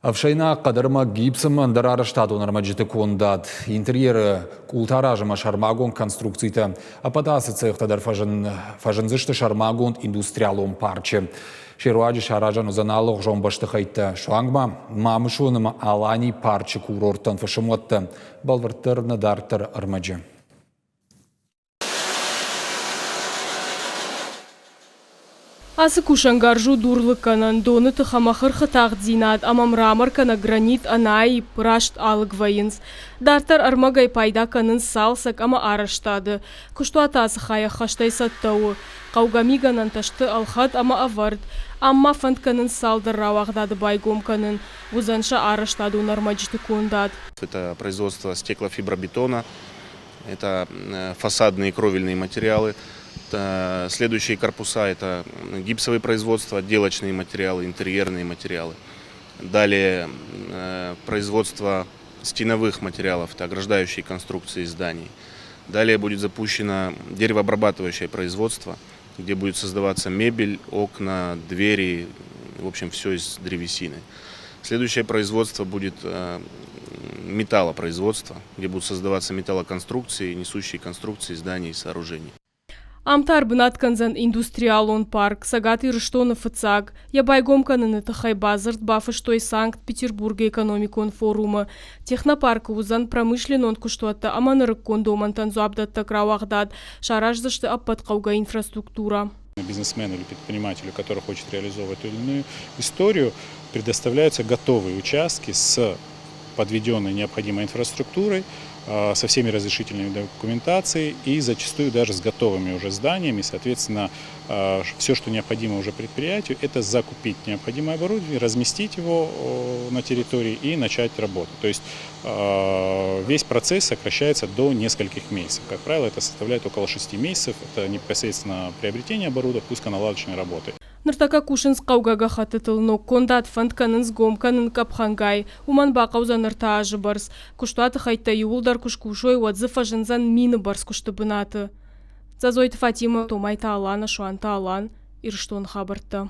Ӕфсӕйнаг хъӕдӕрмӕг гипс ӕмӕ ӕндӕр арӕзтадон ӕрмӕджыты кондад, интерьеры къултӕ аразынмӕ сӕрмагонд конструкцитӕ. Ӕппӕт ацы цехтӕ дӕр фӕзындзысты сӕрмагонд индустриалон парчы. Се руаджы саразӕн уыдзӕн алыгъуызон бӕстыхӕйттӕ, суанг ма Мамысон ӕмӕ Алани парчы курорттӕн фысымуӕттӕ, бӕлвырддӕр нӕ дарддӕры ӕрмӕджы. Ацы кусӕнгарз у дурлыггӕнӕн, доны тых ӕмӕ хырхы тагъддзинад ӕмӕ мрамор кӕнӕ гранит ӕнӕаипп раст алыг вӕййынц. Дарддӕр ӕрмӕгӕй пайда кӕнынц цалцӕг ӕмӕ арӕзтады. Куыстуаты ацы хай ӕххӕстӕй цӕттӕ у. Хъӕугӕ мигӕнӕнтӕ сты ӕлхӕд ӕмӕ ӕвӕрд. Ам ма фӕнд кӕнынц цалдӕр рауагъдады байгом кӕнын. Уыдзӕн сӕ арӕзтадон ӕрмӕджыты кондад. Это производство стеклофибробетона, Это фасадные кровельные материалы. Следующие корпуса – это гипсовое производство, отделочные материалы, интерьерные материалы. Далее производство стеновых материалов, это ограждающие конструкции зданий. Далее будет запущено деревообрабатывающее производство, где будет создаваться мебель, окна, двери, в общем, все из древесины. Следующее производство будет металлопроизводство, где будут создаваться металлоконструкции, несущие конструкции зданий и сооружений. Ам та ӕрбынат кӕндзӕн индустриалон парк Цӕгат Ирыстоны фыццаг. Йӕ байгом кӕныны тыххӕй бадзырд бафыстой Санкт-Петербургы экономикон форумы. Технопаркы уыдзӕн промышленнон куыстуӕттӕ ӕмӕ нырыккон домӕнтӕн дзуапдӕттӕг рауагъдад, сараздзысты ӕппӕт хъӕугӕ инфраструктурӕ. Бизнесмену или предпринимателю, который хочет реализовывать ту или иную историю, предоставляются готовые участки с подведенной необходимой инфраструктурой, со всеми разрешительными документацией и зачастую даже с готовыми уже зданиями. Соответственно, все, что необходимо уже предприятию, это закупить необходимое оборудование, разместить его на территории и начать работу. То есть весь процесс сокращается до нескольких месяцев. Как правило, это составляет около 6 месяцев. Это непосредственно приобретение оборудования, пусконаладочной работы. Ныртӕккӕ кусынц хъӕугӕ гӕххӕттытыл ног кондад фӕнд кӕнынц гом кӕнын къӕпхӕнгай. Уымӕн бахъӕудзӕн ӕртӕ азы бӕрц. Куыстуаты хӕйттӕ иууылдӕр куы скусой, уӕд дзы фӕзындзӕн мины бӕрц куысты бынаты. Дзӕдзойты Фатимӕ, Томайты Алана, Суанты Алан, Ирыстоны хабӕрттӕ.